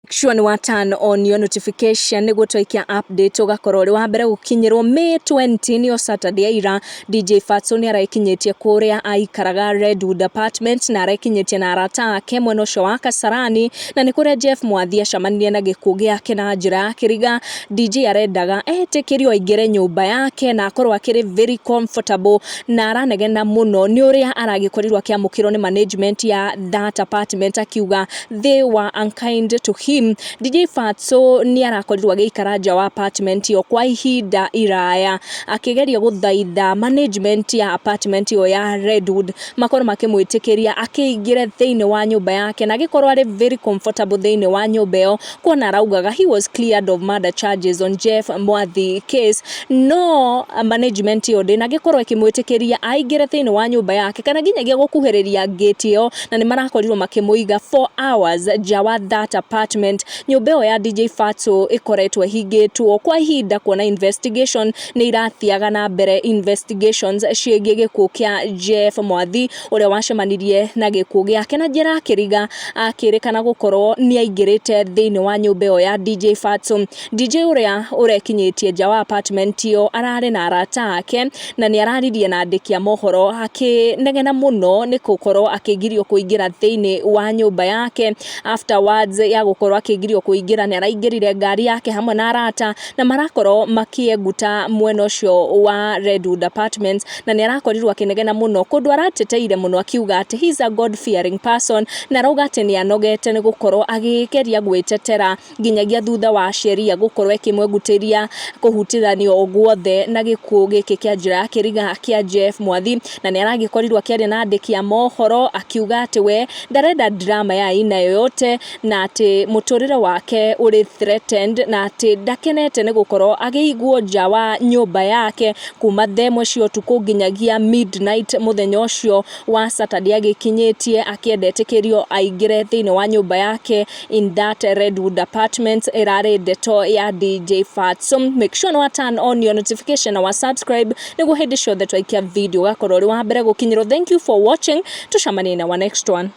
Sure nĩ wa turn on your notification nĩguo twaikia update ũgakorwo ũrĩ wa mbere gũkinyĩrwo. May 20 nĩyo Saturday ya ira, DJ Fatso nĩ arekinyĩtie kũrĩa aikaraga Redwood Apartment, na arekinyĩtie na arata ake mwena ũcio wa Kasarani, na nĩ kũrĩa Jeff Mwathi acemanirie na gĩkuũ gĩake na njĩra ya kĩriga. DJ arendaga etĩkĩrio aingĩre nyũmba yake na akorwo akĩrĩ very comfortable, na aranegena mũno nĩ ũrĩa aragĩkorirwo akĩamũkĩrwo nĩ management ya that apartment, akiuga they were unkind to him. DJ Fatso nĩ arakorirwo agĩikara nja wa apartment ĩyo kwa ihinda iraya akĩgeria gũthaitha management ya apartment ĩyo ya Redwood makorwo makĩmwĩtĩkĩria akĩingĩre thĩinĩ wa nyũmba yake na agĩkorwo arĩ very comfortable thĩinĩ wa nyũmba ĩyo, kuona araugaga he was cleared of murder charges on Jeff Mwathi case, no management ĩyo ndĩnagĩkorwo ĩkĩmwĩtĩkĩria aingĩre thĩinĩ wa nyũmba yake kana nginyagia gũkuhĩrĩria gate ĩyo, na nĩ marakorirwo makĩmũiga for hours nja wa that apartment. Nyũmba ĩyo ya DJ Fatso ĩkoretwo ĩhingĩtwo kwa ihinda kuona investigation nĩ irathiaga na mbere, investigations ciĩgiĩ gĩkuũ kĩa Jeff Mwathi ũrĩa wacemanirie na gĩkuũ gĩake na njĩra ya kĩriga, akĩrĩkana gũkorwo nĩ aingĩrĩte thĩinĩ wa nyũmba ĩyo ya DJ Fatso. DJ ũrĩa ũrekinyĩtie nja wa apartment ĩyo ararĩ na arata ake, na nĩ araririe na andĩki a mohoro akĩnegena mũno nĩ gũkorwo akĩgirio kũingĩra thĩinĩ wa nyũmba yake. Afterwards ya gũkorwo akĩgirio kũingĩra, nĩ araingĩrire ngari yake hamwe na arata na marakorwo makĩenguta mwena ũcio wa Redwood Apartments, na nĩ arakorirwo akĩnegena mũno kũndũ arateteire mũno akiuga atĩ he is a God fearing person, na arauga atĩ nĩ anogete nĩ gũkorwo agĩgeria gwĩtetera nginyagia thutha wa sheria gũkorwo ĩkĩmwengutĩria kũhutithanio guothe na gĩkuũ gĩkĩ kĩa njĩra ya kĩriga kĩa Jeff Mwathi. Na nĩ aragĩkorirwo akĩaria na andĩki a mohoro akiuga atĩ we ndarenda drama ya aina yoyote, na atĩ mũtũrĩre wake ũrĩ threatened, na atĩ ndakenete nĩ gũkorwo agĩigwo nja wa nyũmba yake kuma thaa 1 cia ũtukũ nginyagia midnight mũthenya ũcio wa Saturday, agĩkinyĩtie akĩenda etĩkĩrio aingĩre thĩinĩ wa nyũmba yake in that Redwood Apartments. Ĩrarĩ ndeto ya DJ Fatso. Make sure nĩ wa turn on your notification na wa subscribe nĩguo hĩndĩ ciothe twaikia video ũgakorwo ũrĩ wa mbere gũkinyĩrwo. Thank you for watching, tucemanie na wa next one.